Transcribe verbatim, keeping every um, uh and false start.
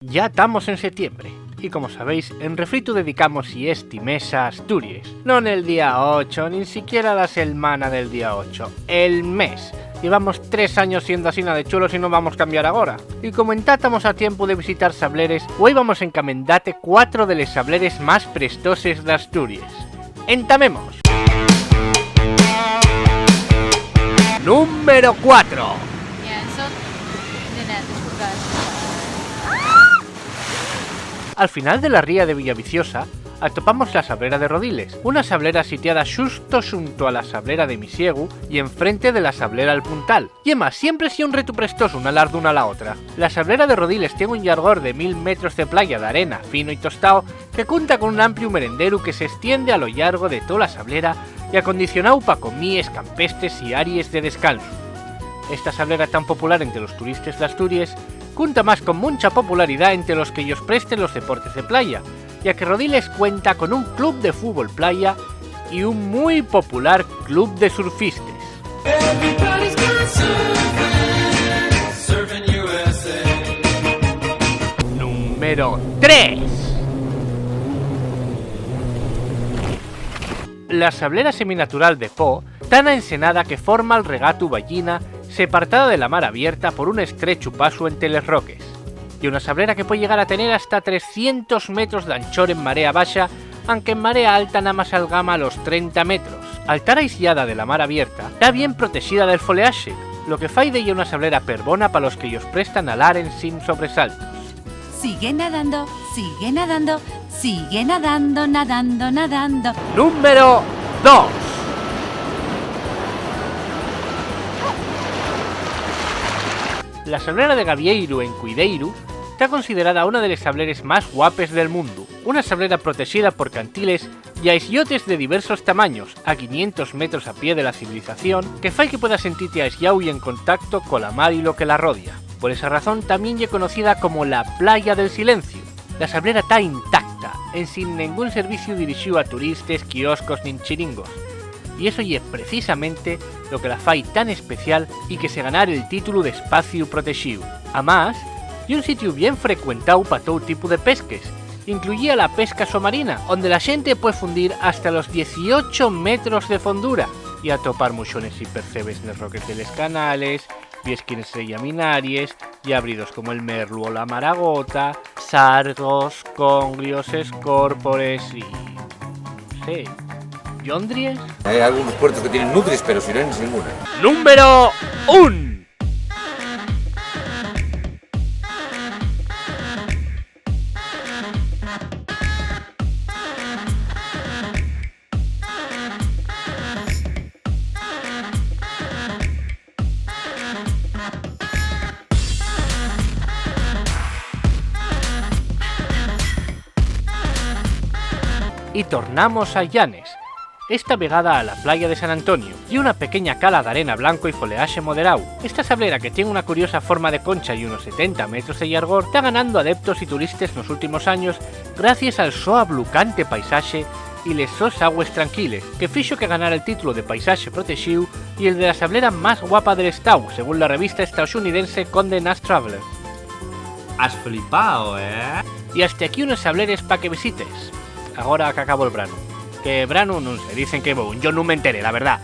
Ya tamos en setiembre, y como sabéis, en Refritu dedicamos-y esti mes a Asturies. Non el día ocho, nin siquiera la selmana del día ocho, el mes. Llevamos tres años siendo asina de chulos y nun vamos cambiar agora. Y como entá tamos a tiempu de visitar sableres, güei vamos encamendate cuatro de les sableres más prestoses d'Asturies. ¡Entamemos! Número cuatro. Al final de la ría de Villaviciosa, atopamos la sablera de Rodiles, una sablera sitiada xusto xunto a la sablera de Misiegu y enfrente de la sablera El Puntal. Y, emás, siempre ye un retu prestosu nalar d'una a la otra. La sablera de Rodiles tien un llargor de mil metros de playa d'arena, fino y tostao, que cunta con un ampliu merenderu que s'estiende a lo llargo de tola sablera y acondicionáu pa comíes, campestes y árees de descansu. Esta sablera tan popular ente los turistes d'Asturies cunta más con muncha popularidá ente los que-yos presten los deportes de playa, ya que Rodiles cuenta con un club de fútbol playa y un mui popular club de surfistes. Número tres. La sablera seminatural de Po ta na ensenada que forma'l regatu Ballina, separtada de la mar abierta por un estrechu pasu ente les roques. Ye una sablera que pue llegar a tener hasta trescientos metros d'anchor en marea baxa, anque en marea alta namás algama a los trenta metros. Al tar aislada de la mar abierta, ta bien protexida del foleaxe, lo que fai d'ella una sablera perbona pa los que-yos presta nalar ensin sobresaltos. Sigue nadando, sigue nadando, sigue nadando, nadando, nadando. Número dos. La sablera de Gavieiru, en Cuideiru, ta considerada una de les sableres más guapes del mundu, una sablera protexida por cantiles y aisllotes de diversos tamaños, a quinientos metros a pie de la civilización, que fai que puedas sentirte aislláu y en contacto cola mar y lo que la rodia. Por esa razón, tamién ye conocida como la Playa del Silenciu. La sablera ta intacta, ensin nengún serviciu dirixíu a turistes, quioscos nin chiringos. Y eso ye precisamente lo que la fai tan especial y que se ganare el títulu d'espaciu protexíu. Amás, ye un sitiu bien frecuentáu pa tou tipu de pesques, incluyía la pesca somarina, onde la xente pue fundir hasta los dieciocho metros de fondura y atopar muxones y percebes nes roques de les canales, viesquines y llaminaries, llabridos como el merlu o la maragota, sargos, congrios, escórpores y, no sé, llondries. Hay algunos puertos que tienen nutrias, pero sirenes ninguna. Número un. Y tornamos a Llanes, esta vegada a la playa de San Antonio, ye una pequeña cala d'arena blanco y foleaxe moderáu. Esta sablera, que tien una curiosa forma de concha y unos setenta metros de llargor, ta ganando adeptos y turistes nos últimos años gracies al so ablucante paisaxe y les sos agües tranquiles, que fixo que ganara el títulu de paisaxe protexíu y el de la sablera más guapa del estáu, según la revista estaoxunidense Condé Nast Traveler. Has flipao, ¿eh? Y hasta aquí unos sableres pa que visites. Agora qu'acabó'l branu. Que branu nun sé, dicen que bon, yo nun m'enteré, la verdá.